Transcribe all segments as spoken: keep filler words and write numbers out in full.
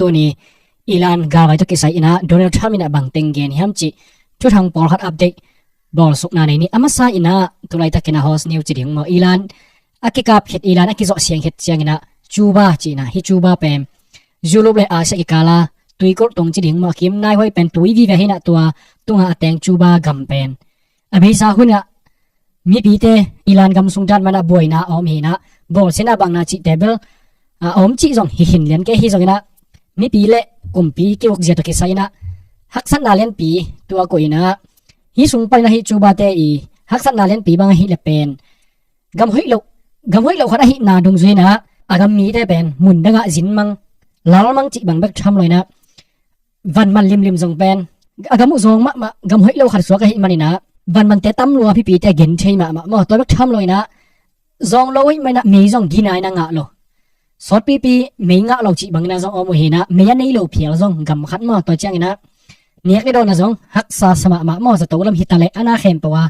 tuni Iran galvai tawh kisai inah Donald Trump inah bang teng gen hiam cih thuthang pawlkhat update bawlsukna nei ni. A masa inah tulaitakin a hot news ci ding maw, Iran a kikap khit, Iran a kizawh siang khit ciang inah Cuba ci inah, hih Cuba pen Europe le Asia kikala tuikulh tung ci ding maw, a kim naihuai pen tui vive hi inah, tua tungah a teng Cuba gam pen a beisa hun ah mipite Iran gam sung dan manah buaina a om hi inah, bawlsiatna bangna cihte bel a om cih zong hi khin lian kei hi zong inah, mipi le kumpi ki-ukzia tawh kisai inah haksatna lianpi tuak uh inah, hih sung pan inah hih Cuba-te i haksatna lianpi bang ahih leh pen gam hoih loh, gam hoih loh khat ahihna dungzui inah a gam mite pen mun dangah zin mang, lal mang cih bang bek tham lo inah, vanman limlim zong pen a gam uh zawng mahmah, gam hoih lo khat suak ahih man inah vanmante tam lua, mipite gen thei mahmah maw, tua bek tham lo inah zawng lo ahih man inah mei zong gina inah ngah lo, sawtpipi mei ngah lo cih bang inah zong om uh hi inah, mei a nei lo phial zong gam khat maw, tua ciang inah nek le dawn ah zong haksa sa mahmah maw, zato lam hi ta leh a na khempeuh a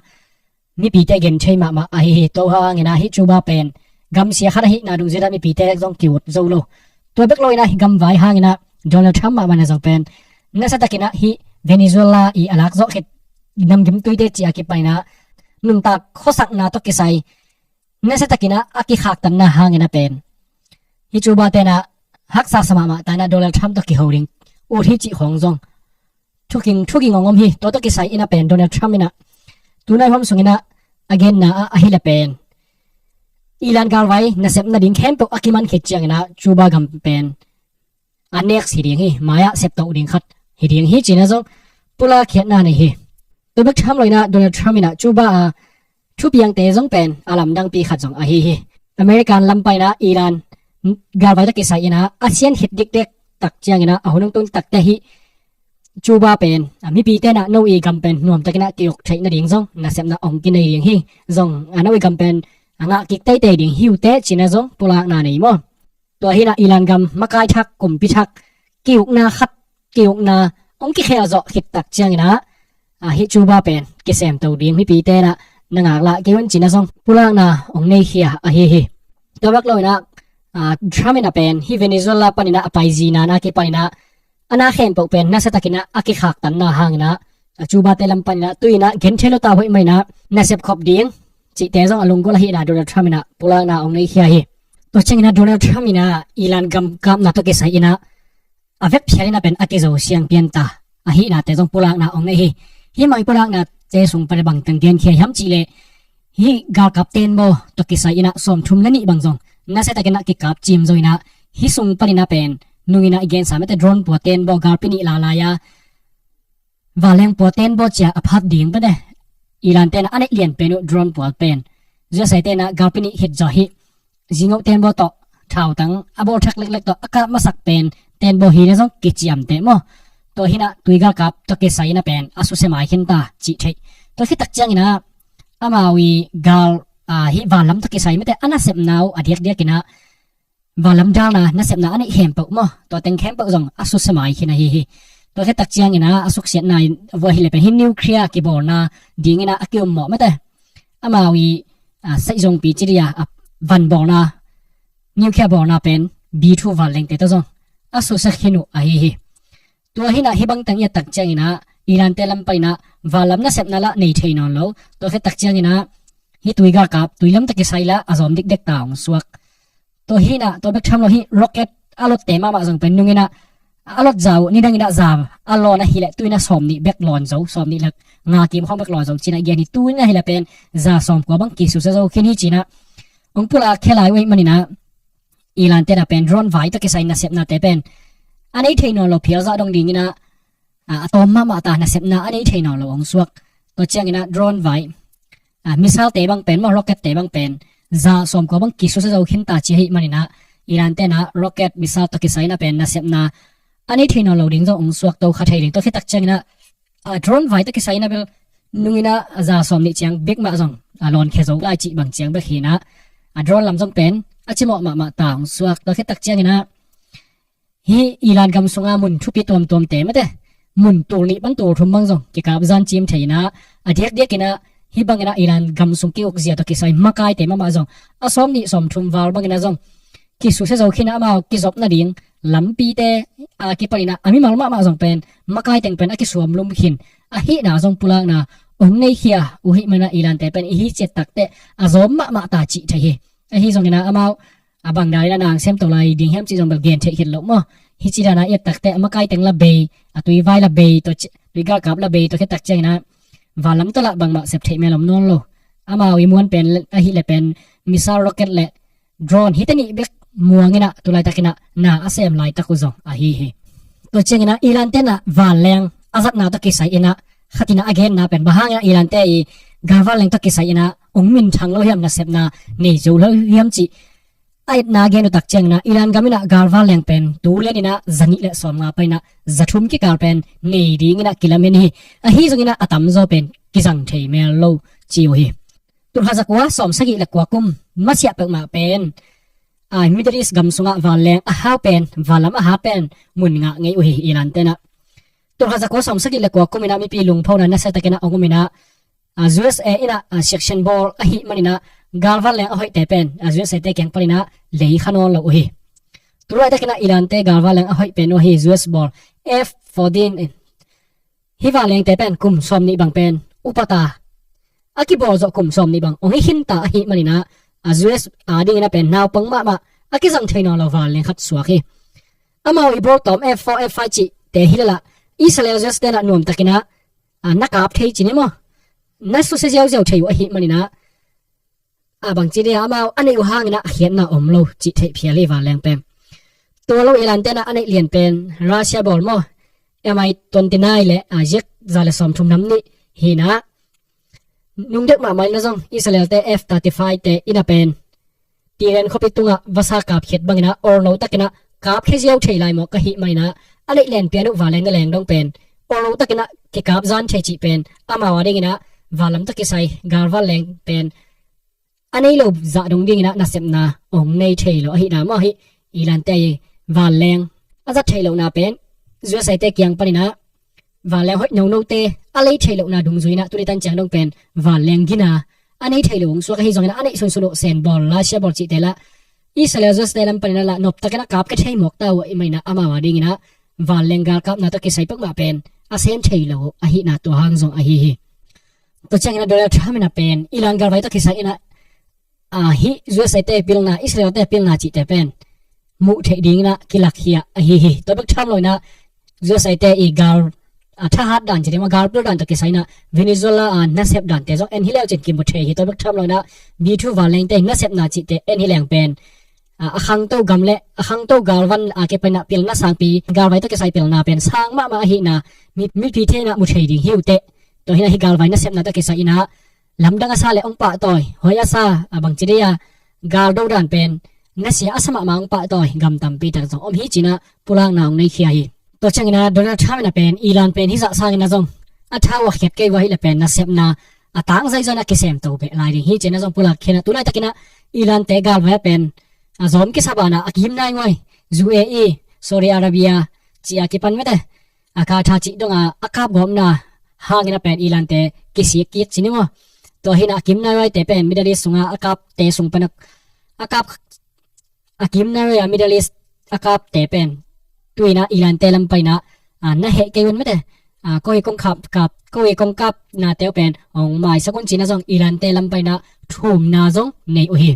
mipite gen thei mahmah ahi hi. Tua hang inah hih Cuba pen gamsia khat ahihna dungzui inah mipite zong ki-ut zo lo. Tua bek lo inah hih gamvai hang inah Donald Trump mahmah inah zong pen nasa tak inah hih Venezuela i a lak zawh khit namgimtuite cih a kipan inah nuntak khuasakna tawh kisai nasa tak inah a kikhaktanna hang inah pen hih Cuba-te inah haksa sa mahmah ta inah Donald Trump tawh kiho ding ut hi cih khawng zong thuking thuking hong om hi. Tua tawh kisai inah pen Donald Trump inah tunai huam sung inah a genna ah ahih leh pen Iran galvai nasepna ding khempeuh a kiman khit ciang inah Cuba gam pen a next hi ding hi, mai-ah septo ding khat hi ding hi ci inah zong pulak khiatna nei hi. Tua bek tham lo inah Donald Trump inah Cuba a thupiangte zong pen a lamdangpi khat zong ahi hi. American lam pan inah Iran galvai tawh kisai inah a sian khit dikdek tak ciang inah a hun hong tun takteh hih Cuba pen a mipite inah no i gam pen nuam tak inah ki-uk theih nading zong nasepna hong kinei ding hi. Zong a no i gam pen a ngah kik teitei ding hi uh teh ci inah zong pulakna nei maw. Tua hi inah Iran gam makai thak, kumpi thak, ki-ukna khat, ki-ukna hong kikhel zawh khit tak ciang inah a hih Cuba pen kisemto ding mipite inah na ngaklah kei un ci inah zong pulakna hong nei khia ahi hi. Tua bek lo inah a Trump inah pen hih Venezuela pan inah a pai zina na kipan inah a na khempeuh pen nasa tak inah a kikhaktanna hang inah a Cuba-te lam pan inah tu inah gen thei lo ta hoih mah inah nasep khop ding cihte zong a lunggulh ahih inah Donald Trump inah pulakna hong nei khia hi. Tua ciang inah Donald Trump inah Iran gam kapna tawh kisai inah a vekphial inah pen a kizo siang pian ta ahihnate zong pulakna hong nei hi. Hih mai pulaknate sung pan inah bang teng gen khia hiam cih leh hih galkap tenbaw tawh kisai inah sawmthum le nih bang zong nasa tak inah kikap cim zo inah hih sung pan inah pen nung inah i gensa mate drone pua tenbaw galpi nih lalai a vanleng pua tenbaw cia a phat ding pen e, Iran-te inah a neih lian pen uh drone pua pen, U S A-te inah galpi nih hit zawh hi. Zingoh tenbaw tawh thautang a bawl thak leklek tawh a kap masak pen tenbaw hi inah zong kiciamteh maw. Tua hi inah tui galkap tawh kisai inah pen a susia mai khin ta cih theih. Tua khit tak ciang inah amau i gal a hih vanlam tawh kisai mate a nasepna uh a diakdiak inah vanlam dalna nasepna a neih khempeuh maw, tua teng khempeuh zong a susia mai khin ahi hi. Tua khit tak ciang inah a suksiatna in a vuah hi leh pen hih nuclear kibawlna ding inah a ki-ummawh mate. Amau i a saihzongpi ci dia a van bawlna, nuclear bawlna pen B two vanlengte tawh zong a susia khin uh ahi hi. Tua hi inah hih bang teng i et tak ciang inah Iran-te lam pan inah vanlam nasepna lah nei thei nawn lo. Tua khit tak ciang inah hih tui galkap, tui lam tawh kisai lah a zawm dikdek ta hong suak. Tua hi inah tua bek tham lo hih rocket a lotte mahmah zong pen nung inah a lot za uh nidang inah za a lawn ahih leh tu inah sawmnih bek lawn zo, sawmnih le nga kim khawng bek lawn zo ci inah gen hi. Tu inah hi leh pen za sawmkua bang kisusia zo khin hi ci inah hong pulak khia lai uh ahih man inah Iran-te inah pen drone vai tawh kisai nasepnate pen a nei thei nawn lo phial zah dong ding inah a, a tawm mahmah ta nasepna a nei thei nawn lo hong suak. Tua ciang inah drone vai a, missile-te bang pen maw, rocket-te bang pen za sawmkua bang kisusia zo khin ta ci ahih man inah Iran-te inah rocket, missile tawh kisai inah pen nasepna a nei thei nawn lo ding zong hong suakto kha thei ding. Tua khit tak ciang inah a, drone vai tawh kisai inah bel nung inah a za sawmnih ciang bek mah zong a lawn khia zo lai cih bang ciang bek hi inah a drone lam zong pen a cimawh mahmah ta hong suak. Tua khit tak ciang inah hih Iran gam sunga mun thupi tuamtuamte mate, mun tul nih pan tul thum bang zong kikap zan cim thei inah a diakdiak inah hih bang inah Iran gam sung ki-ukzia tawh kisai makaite mahmah zong a sawmnih sawmthum val bang inah zong kisusia zo khin inah amau kizop nading lampite a kipaninah a mimal mahmah zong pen makai teng pen a kisuam lum khin ahihna zong pulakna ong neikhia uh hih mana Iran te pen i hi ciat takteh a zawm mahmah ta cih thei hi. Ahi zongina amau a bang daninah na ang semto lai ding hiam cih zong bel gen theih khit loh maw? Hi ci dana i et takteh a makai teng la bei, a tuivai la bei, tua ci- tuigalkap la bei, tua khit tak cianginah vanlam tawh lah bangmah sep theih mel om nawn lo. Amau i muan pen ahih le pen missile, rocket le drone hite nih bek muanginah tulaitakinah na a sem laitak uh zong ahi hi. Tua cianginah Iran tenah vanleng a zatna tawh kisai inah khatinah a genna pen bang hanginah Iran te i galvanleng tawh kisai inah ong minthang lo hiam, nasepna nei zo lo hiam cih a etna gen uh tak cianginah Iran gaminah galvanleng pen tulianinah zanih le sawmnga paninah zathum kikal pen nei dinginah kilamen hi. Ahi zonginah a tamzaw pen kizang thei mel lo ci uh hi. Tulkhat zakua sawmsagih le kua kum masiah peuhmah pen a Middle East gam sungah vanleng a hau pen, vanlam a hat pen mun ngah ngei uh hi Iran tenah. Tulkhat zakua sawmsagih le kua kuminah mipi lungphona nasiatakinah ong uminah a U S A inah a section bawl ahih maninah galvanleng a hoihte pen a U S A te kiang paninah lei kha nawn lo uh hi. Tulaitakinah Iran te galvanleng a hoih pen uh hi U S bawl F fourteen in. Hi vanlengte pen kum sawmnih bang pen upata a kibawl zawh kum sawmnih bang ong hi khinta ahih maninah a U S a dinginah pen naupang mahmah a kizang thei nawn lo vanleng khat suak hi. Amau i bawl tawm F four, F five cihte hi lelah Israel U S tenah nuamtakinah a na kap thei ci ni maw? Na susia ziauziau thei uh ahih maninah a bangci dia amau a neih uh hanginah a khiatna om lo cih theih phial hi vanleng pen. Tua lo Iran tenah a neih lian pen Russia bawl maw? M I twenty nine le a ziak za le sawmthum nam nih hinah nungdek mahmah inah zong Israel te F thirty five te inah pen Tehran khuapi tungah vasa kapkhiat banginah orno takinah kapkhia ziau thei lai mawk ahih maninah a neih lian pian uh vanleng na leng dong pen orno takinah kikap zan thei cih pen amau a dinginah vanlam tawh kisai galvanleng pen a nei lo zah dong dinginah nasepna ong nei thei lo ahihna maw? Hi Iran te i vanleng a zat thei lohna pen U S A te kiang paninah vanleng hoih nonote a lei thei lohna dungzuinah tuni tan ciang dong pen vanleng gina a nei thei lo ong suak ahi zonginah a neih sunsun uh sen bawl, Russia bawl cihte lah Israel U S te lam paninah lah noptakinah kap ka thei mawk ta uh ahih maninah amau a dinginah vanleng galkapna tawh kisai peuhmah pen a sem thei lo uh ahihna tua hang zong ahi hi. Tua cianginah Donald Trump inah pen Iran galvai tawh kisai inah a hih U S A te pilna, Israel te pilna cihte pen muh theih dinginah kilakkhia ahi hi. Tua bek tham loinah U S A te i gal a thahat dan ci ding maw, galpil dan tawh kisai inah Venezuela a nasep dante zong en hi leu cin kimu thei hi. Tua bek tham loinah B two vanlengte nasepna cihte en hi leng pen a, a khangto gam le a khangto galvan a kipaninah pilna sangpi galvai tawh kisai pilna pen sang mahmah ahihna mi, mipi te inah mu thei ding hi uh teh. Tua hinah hi galvai nasepna tawh kisai inah lamdang a sa le ong pahtawi, hoih a sa a bangci dei a galdo dan pen nasia a sa mahmah ong pahtawi gam tampi tak zong om hi cinah pulakna ong neikhia hi. Tua cianginah Donald Trump inah pen Iran pen hizah sanginah zong a thau a khiat kei uh ahih le pen nasepna a tangzai zonah kisemto beh lai ding hi cinah zong pulak khianah tulaitakinah Iran te galvai a pen a zawm kisa banah a kim nainguai U A E, Saudi Arabia ci a kipan mete a Qatar cih donga a kapgawpna hangin a pen Iran te kisik kik ci ni maw? Tua hinah a kim naiuaite pen Middle East sunga a kapte sung pan a kap a kim naiuai a Middle East a kapte pen tuinah Iran te lam painah a na heh kei un mete a koi kong kap kap koi kong kap nate uh pen hong maisak un cinah zong Iran te lam painah thumna zong nei uh hi.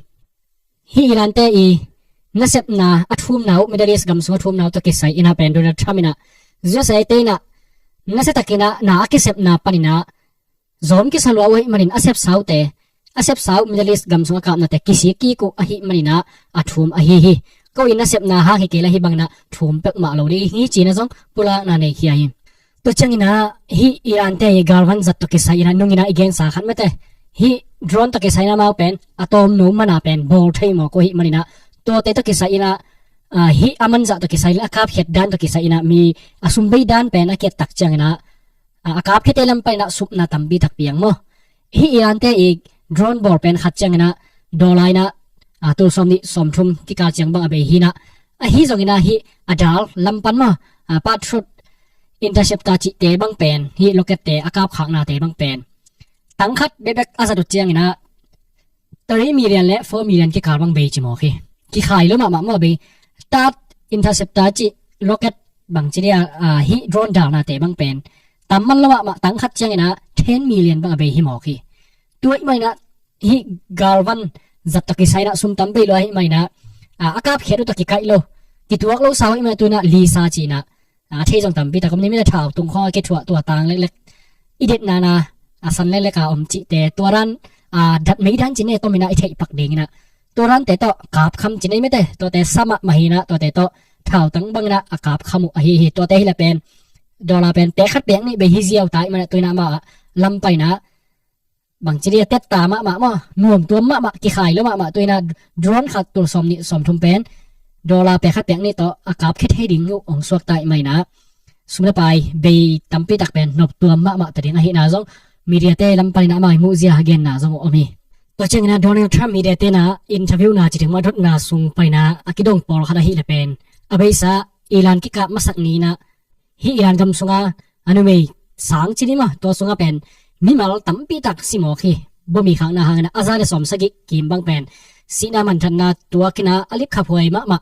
Hih Iran te i nasepna a thumna uh, Middle East gam sung a thumna uh tawh kisai inah pen Donald Trump inah U S A te inah nasiatakinah na a kisepna paninah zawm kisa lua uh ahih manin a sepsa uhte a sepsa uh Middle East gam sung a kapnate kisik kik uh ahih maninah a thum ahi hi. Ko i nasepna hang hi kei la hih banginah thum peuhmah lo ding hi cinah zong pulakna nei khia hi. Tua cianginah hih Iran te i galvan zat tawh kisai inah nunginah i gensa khat mete hih drone tawh kisai inah amau pen a tawmno mana pen bawl thei mawk uh ahih maninah tuate tawh kisai inah hih a manzah tawh kisai le a kapkhiat dan tawh kisai inah mi a sumbei dan pen a kiat tak cianginah a kapkhiate lam paninah supna tampi tak piang maw? Hih Iran te i drone bawl pen khat cianginah dollar inah tul sawmnih sawmthum kikal ciang bang a bei hinah ahi zonginah hih a dal lam pan maw? Patriot interceptor cihte bang pen hih rockette a kapkhaknate bang pen tangkhat bekbek a zat uh cianginah three million le four million kikal bang bei ci mawk hi. Kikhai lo mahmah maw bei. Tat Interceptor cih rocket bangci dia, ah, hih drone dalnate bang pen tam man lo mahmah, tang khat ciangin ah ten million bang a bei hi mawk hi. Tua ahih manin ah hih galvan zat tawh kisai in ah sum tam bei lo ahih manin ah, ah, a kapkhiat uh tawh kikaih lo, kituak lo sa uh ahih manin ah tu-in ah lisa ci-in ah, ah, thei zong tampi tak om ni, mi le thau tung khawng a kithuah tua tang leklek, i detna na a san leklek a om cihte, tua dan, ah, dat mei dan ci-in ah tom in ah i theih pak dingin ah tua dante tawh kapkham ci-in ah i mite, tuate sa mahmah hi-in ah tuate tawh thau tang bangin ah a kapkham uh ahi hi. Tuate hi leh pen dollar pen pek khat pek nih bei hi ziau ta ahih manin ah tu-in ah amau a lam paina bangci dia tetta mahmah maw, nuamtuam mahmah, kikhai lo mahmah, tu-in ah drone khat tul sawm nih sawm thum pen dollar pek khat pek nih tawh a kapkhia thei ding uh hong suak ta ahih manin ah sum le pai bei tampi tak pen noptuam mahmah ta ding ahihna zong mediate lam panin ah amau i muhzia a genna zong om hi. Tua ciangin ah Donald Trump mediate na interview na ci ding maw, a dotna sung panin ah a kidong pawlkhat ahih leh pen a beisa Iran kikap masak ni-in ah hih Iran gam sunga a numei sang ci ni maw, tua sungah pen mimal tampi tak si mawk hi. Bom i khakna hangin ah a za le sawm sagih kim bang pen sihna manthanna tuakin ah a lipkhaphuai mahmah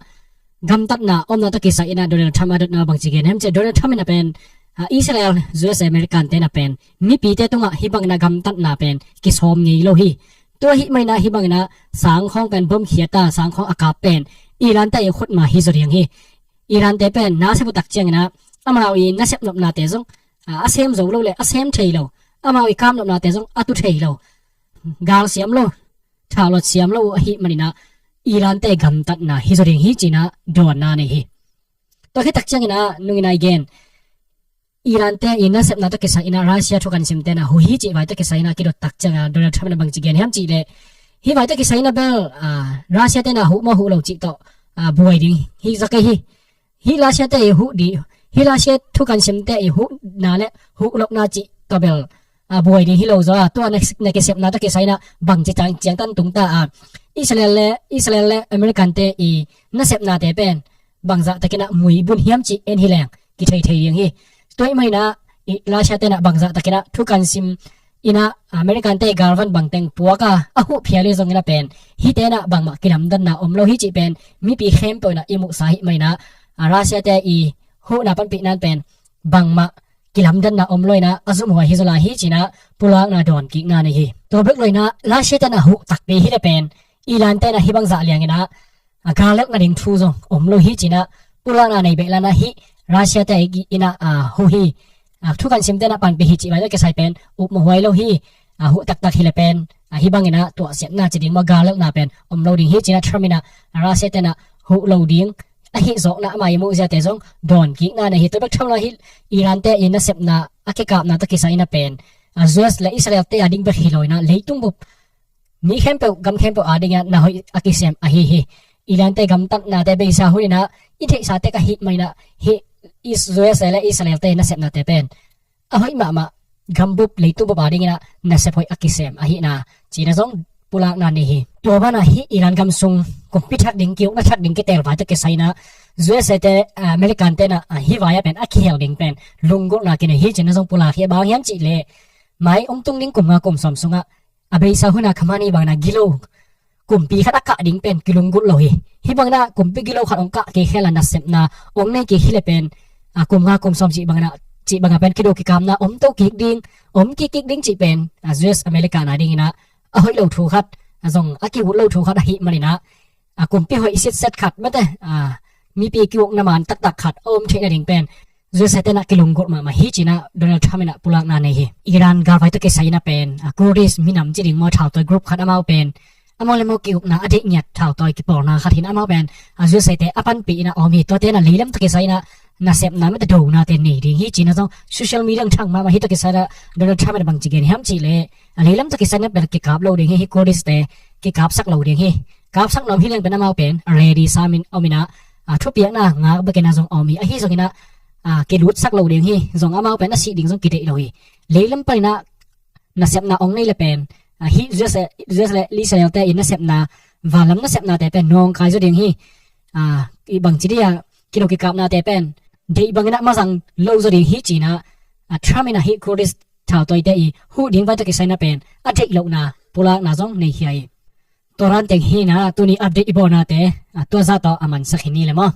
gamtatna omna tawh kisai in ah Donald Trump a dotna bangci gen hiam cih leh, Donald Trump in ah pen, ah, Israel, U S A, American te in ah pen mipite tungah hih bangin ah gamtatna pen kisawm ngei lo hi. Tua ahih manin ah hih bangin ah sang khawng pen bom khiat a, sang khawng a kap pen Iran te i khut mah hi zaw ding hi. Iran te pen nasep uh tak ciangin ah amau i nasep nopnate zong, ah, a sem zo lo le a sem thei lo, amau i kap nopnate zong a tu thei lo, gal siam lo, thalawt siam lo uh ahih manin ah Iran te gamtatna hi zaw ding hi ci-in ah dawnna nei hi. Tua khit tak ciangin ah nungin ah i gen, Iran te i nasepna tawh kisai in ah Russia thukan simte na huh hi cih vai tawh kisai in ah kidot tak ciangin ah Donald Trump in ah bangci gen hiam cih leh, hih vai tawh kisai in ah bel, ah, Russia te na huh maw huh lo cih tawh, ah, buai ding hi zaw kei hi. Hih Russia te i huh ding, hih Russia thukan simte i huhna le huh lohna cih tawh bel, ah, buai ding hi lo zaw a, tua na, na kisepna tawh kisai in ah bangci ciang, ciangtan tung ta a, Israel le, Israel le American te i nasepnate pen bangzah takin ah mui bun hiam cih en hi leng kithei thei ding hi. Tua ahih manin ah i Russia te in ah bangzah takin ah thukan sim in ah American te galvan bangteng puak a, a huh phial hi zongin ah pen hihte in ah bangmah kilamdanna om lo hi cih pen mipi khempeuh in ah i muhsa ahih manin ah, ah, Russia te i huhna panpihna in pen bangmah kilamdanna om lo in ah a zumhuai hi zaw lai hi ci-in ah pulakna dawnkikna nei hi. Tua bek lo in ah Russia te in ah huh takpi hi leh pen Iran te in ah hih bangzah liangin ah, ah, gal lelh nading thu zong om lo hi ci-in ah pulakna nei beh lai in ah hih Russia te in ah, ah, huh hi, ah, thukan simte in ah panpih hi cih vai tawh kisai pen upmawh huai lo hi. Ah, huh taktak hi leh pen, ah, hih bangin ah tuahsiatna ci ding maw, gal lelhna pen om lo ding hi ci-in ah Trump in ah Russia te in ah huh lo ding ahi zawkna amau i muhziate zong dawnkikna nei hi. Tua bek tham lo hih Iran te i nasepna a kikapna tawh kisai in ah pen, ah, U S le Israel te a ding bek hi lo in ah leitung bup mi khempeuh, gam khempeuh a dingin ah na hoih a kisem ahi hi. Iran te gamtatnate beisa hun in ah i theihsa tek ahih manin ah hih Is-, U S le Israel te nasepnate pen a hoih mahmah, gam bup, leitung bup a dingin ah nasep hoih a kisem ahihna ci-in ah zong pulakna nei hi. Tua banah hih Iran gam sung kumpi thak ding, ki-ukna thak ding kiteel vai tawh kisai in ah U S te, ah, American te in ah, ah, hih vai ah pen a kihel ding pen lunggulhna kinei hi ci-in ah zong pulak hi. A bang hiam cih leh mai hong tung ding kum nga kum sawm sungah a beisa hun ah Khamenei bangin ah gilo kumpi khat a kah ding pen kilunggulh lo hi. Hih bangin ah kumpi gilo khat hong kah kei khel a nasepna hong nei kei hi leh pen, ah, kum nga kum sawm cih bangin ah, cih bangin ah pen kido kikapna om to kik ding, om kik kik ding cih pen, ah, U S America na dingin ah a hoih lo thu khat, ah, zong a ki-ut lo thu khat ahih manin ah, ah, kumpi hoih sitset khat mate, ah, mipi ki-ukna man taktak khat a om theih nading pen U S te in ah kilunggulh mahmah hi ci-in ah Donald Trump in ah pulakna nei hi. Iran galvai tawh kisai in ah pen, ah, Kurdish minam ci ding maw, thautawi group khat amau pen, amau le amau ki-ukna a deih ngiat thautawi kipawlna khat hi-in ah amau pen, ah, U S te a panpih in ah a om hi. Tuate in ah leilam tawh kisai in ah nasepna mate donate nei ding hi ci-in ah zong social media ah thang mahmah hi. Tawh kisai in ah Donald Trump in ah bangci gen hiam cih leh, ah, leilam tawh kisai in ah pen kikap lo ding hi, hih Kurdish te kikapsak lo ding hi. Kapsak nuam hi leng pen amau pen ready sam in om in ah, ah, thupiakna ngak bekin ah zong a om hi. Ahi zongin ah, ah, kilutsak lo ding hi. Zong amau pen a sih ding zong kideih lo hi. Leilam panin ah nasepna hong nei leh pen, ah, hih U S, U S le Israel te i nasepna, vanlam nasepnate pen nawngkai zaw ding hi. Ah, i bangci dia kilo kikapnate pen deih bangin ah mazang lo zaw ding hi ci-in ah, ah, Trump in ah hih Kurdish thautawite i huh ding vai tawh kisai in ah pen a deih lohna pulakna zong nei hi. Tua dan teng hi-in ah tuni update i bawlnate, ah, tua zah tawh a mansak hi ni le maw.